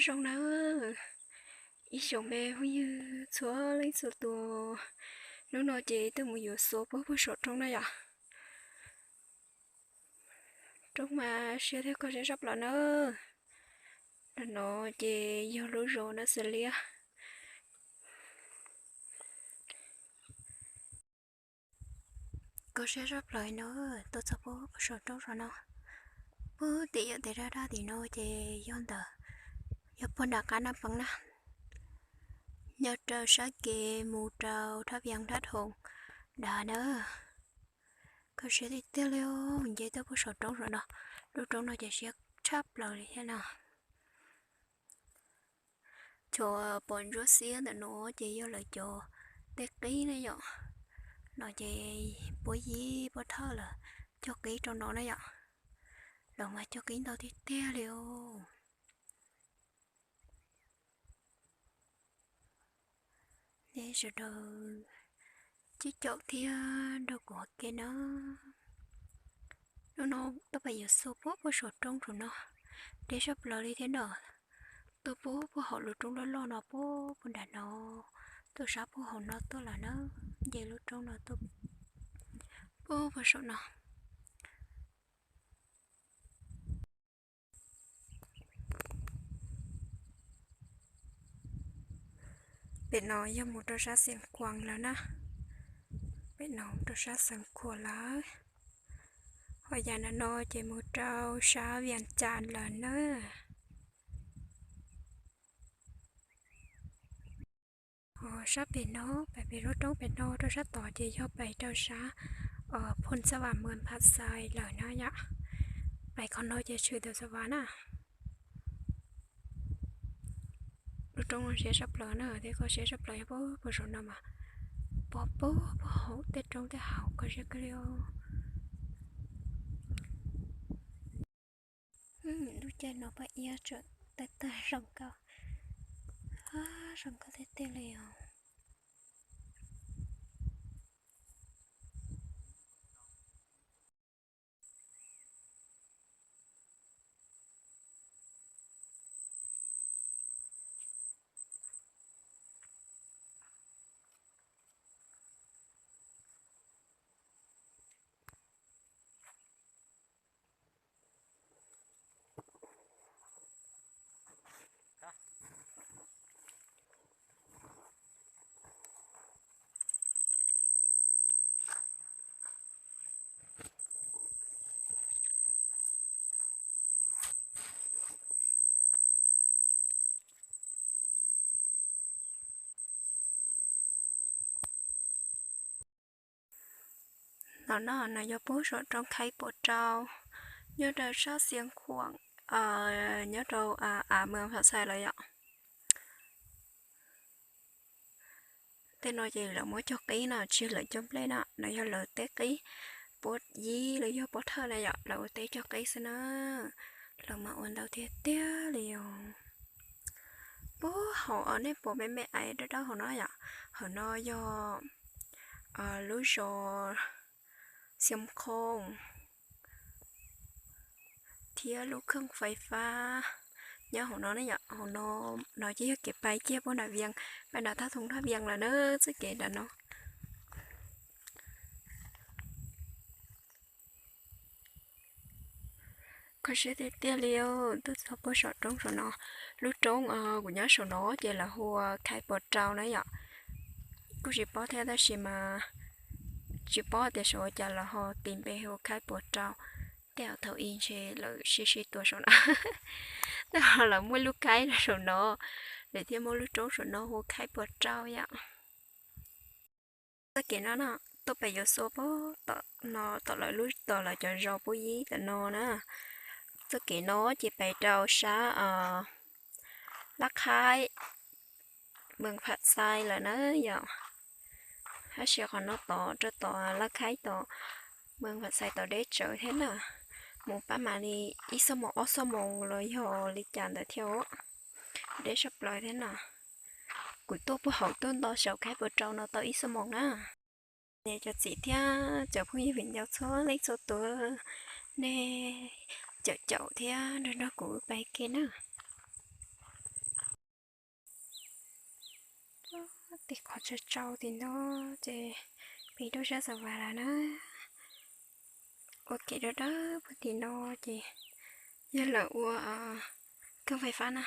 Zoo na, ib tsoom me phooj ywg txhua leej txhua tus, hnub no ces tuaj mus yuav xua puag puag saum roob na yom. Roob mas siab thiab kho siab tshaj plaws na. Ntawm no ces yog lub zos na xws liab. Kho siab tshaj plaws no, tuaj txog puag puag saum roob saum no. Puag tim yam tes daj daj tim no ces yog ntawm, yog puag nram qab Naj Peev na, nyob rau sab kev mus rau Thaj Vias Thaj Hoom Dam na. Kho siab tiag tiag li, nce tuaj puag saum roob saum no. Lub roob no ces siab tshaj plaws li thiab no. Cov pom ntsuab xiab ntawm no ces yog lawv cov tej qib na yom. No ces puab yib puab thawj lawm cog qib rau no na yom. Lawv mas cog qib ntau tiag tiag li os. Nej sawv daws cib caum thiab nrog kuv ua ke na. Hnub no tuaj pem yuav xua puag puag saum roob saum no, deb tshaj plaws li thiab na. Tuaj puag puag hauv lub roob loj loj no puag puag nram no, tuaj sab puag hauv no tuaj lawm na, nce lub roob no tuaj puag puag saum no. Pem no yog mus rau sab Xeev Khuam lawm na. Pem no rau sab Xeev Khuam lawm. Ho yam ntawm no ces mus rau sab Vias Cas lawm na. Ho sab pem no, pem pem lub roob pem no rau sab tod ces yog pem rau sab Phoo Xab Vas Muas Phas Xais lawm na yom. Pem qhov no ces tshwm Tuam Xab Vas na. Lub roob no siab tshaj plaws na, thiab kho siab tshaj plaws yog puag puag saum no mas, puag puag puag hauv tej roob tej haus kho siab kawg li os. Lub caij no paj iab tseem tawg tag zoo nkauj, zoo nkauj tiag tiag li os. No no no yog puag saum roob Khaib Puas Rau, nyob rau sab Xiav Khuam, nyob rau av Mws Pham Xais lawm yom. Tej no ces lawv muab cog qib no, tsis yog lawv cog nplej no, no yog lawv tej qib puab yib los yog puab thawj na yom, lawv ua teb cog qib xwb na. Lawv mas ua ntau tiag tiag li os. Puag hauv nej pom me me aiv dawb dawb hauv no yom, hauv no yog lub zos Xiav Khooj thiab lub kheej fais fab nyob hauv no ne yom. Hauv no, no ces yog kev pais kiag puag nram Vias, pais nram Thaj Thoom Thaj Vias lawm na, txoj kev nram no. Kho siab tiag tiag li, tuaj txog puag saum roob saum no. Lub roob kuv nyob saum no ces lawv hu ua Khaib Puas Rau na yom. Kuj tsis paub thiab tab sis mas tsis paub tias saum ua cas lawv ho tis npe hu ua Khaib Puas Rau. Tej thaum ub ntshe lawv sib sib tua saum no, tej zaum lawv muaj lub khaib rau saum no, lawv thiaj muab lub roob saum no hu Khaib Puas Rau yom. Txoj kev no no, tuaj pem yuav xua puag tom no, tom lawv lub, tom lawv cov zos puag yib tom no na. Txoj kev no ces pem rau sab Laj Khaib, Mws Pham Xais lawm na yom. Tab sis qhov no tod rau tom Laj Khaib tom Mws Pham Xais tod deb tsawv thiab na. Mus pab mam li ib xuab moos ob xuab moos los yog li cas ntawd thiab, deb sab plaws thiab na. Kuv tuaj puag hauv tuaj nto saum Khaib Puas Rau no tau ib xuab moos na. Nej cov txiv thiab cov phooj ywg viv ncaus txhua leej txhua tus, nej caum caum thiab nrog nrog kuv wb pais ke na. Tej qhov tsau tsau tim no ces peb rau sab xav vas lawm na. Ua kev dawb dawb puag tim no ces yog lawv ua keeb fais fab na.